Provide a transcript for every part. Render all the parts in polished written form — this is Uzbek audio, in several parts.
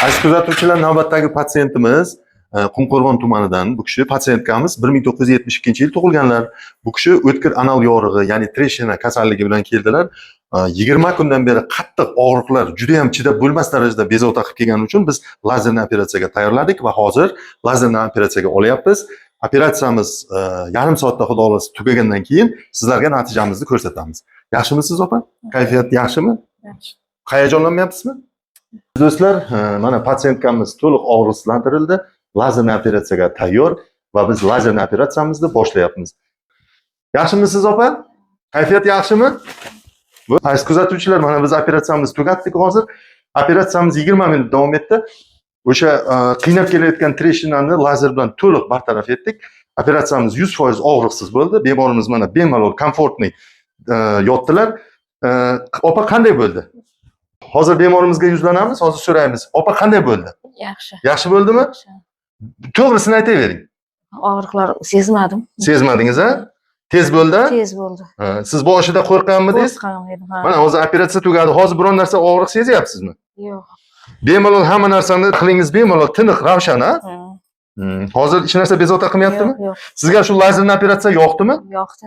Aziz kuzatuvchilar, navbatdagi patsientimiz Qumqo'rg'on tumanidan. Bu kishi, пациентка miz, 1972 yil tug'ilganlar. Bu kishi o'tkir anal yorig'i, ya'ni трещина kasalligi bilan keldilar. 20 kundan beri qattiq og'riqlar, juda ham chidab bo'lmas darajada bezovta qilib kelgani uchun biz lazerni operatsiyaga tayyorladik va hozir lazerni operatsiyaga olyapmiz. Operatsiyamiz yarim soatda, xudo xohlasa, tugagandan keyin sizlarga natijamizni ko'rsatamiz. Yaxshimisiz, opa? Kayfiyat yaxshimi? Yaxshi. Hayajonlanmayapsizmi? Do'stlar, mana пациентка miz to'liq og'riqsizlantirildi, lazerni operatsiyaga tayyor va biz lazerni operatsiyamizni boshlayapmiz. Yaxshimisiz, opa? Kayfiyat yaxshimi? Aziz kuzatuvchilar, mana biz operatsiyamizni tugatdik hozir. Operatsiyamiz 20 minut davom etdi. O'sha qiynab kelayotgan трещина ni lazer bilan to'liq bartaraf etdik. Operatsiyamiz 100% og'riqsiz bo'ldi. Bemorimiz mana bemalol, комфортный yotdilar. Opa, qanday bo'ldi? Hozir bemorimizga yuzlanamiz, hozir so'raymiz. Opa, qanday bo'ldi? Yaxshi. Yaxshi bo'ldimi? Yaxshi. To'g'risini aytavering. Og'riqlar sezmadim. Sezmadingiz, a? Tez bo'ldi? Tez bo'ldi. Ha, siz boshida qo'rqqanmidingiz? Qo'rqqan edim, ha. Mana hozir operatsiya tugadi. Hozir biron narsa og'riq sezyapsizmi? Yo'q. Bemalol hamma narsani qilingiz, bemalol tiniq, ravshan, a? Hmm. Hozir hech narsa bezovta qilmayaptimi? Yo'q, yo'q. Sizga shu lazerni operatsiya yoqdimi? Yoqdi.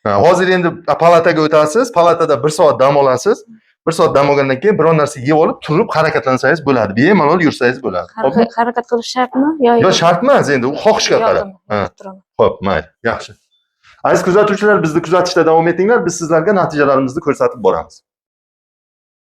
Ha, hozir endi palataga o'tasiz. Palatada bir soat dam olasiz. Bir soat dam olgandan keyin biron narsa yeb olib, turib harakatlansangiz bo'ladi. Bemalol yursangiz bo'ladi. Xo'pmi? Harakat qilish shartmi? Yo, Yo, shart emas endi, u xohishga qarab. Ha. Turaman. Xo'p, mayli, yaxshi. Aziz kuzatuvchilar, bizni kuzatishda davom etinglar. Biz sizlarga natijalarimizni ko'rsatib boramiz.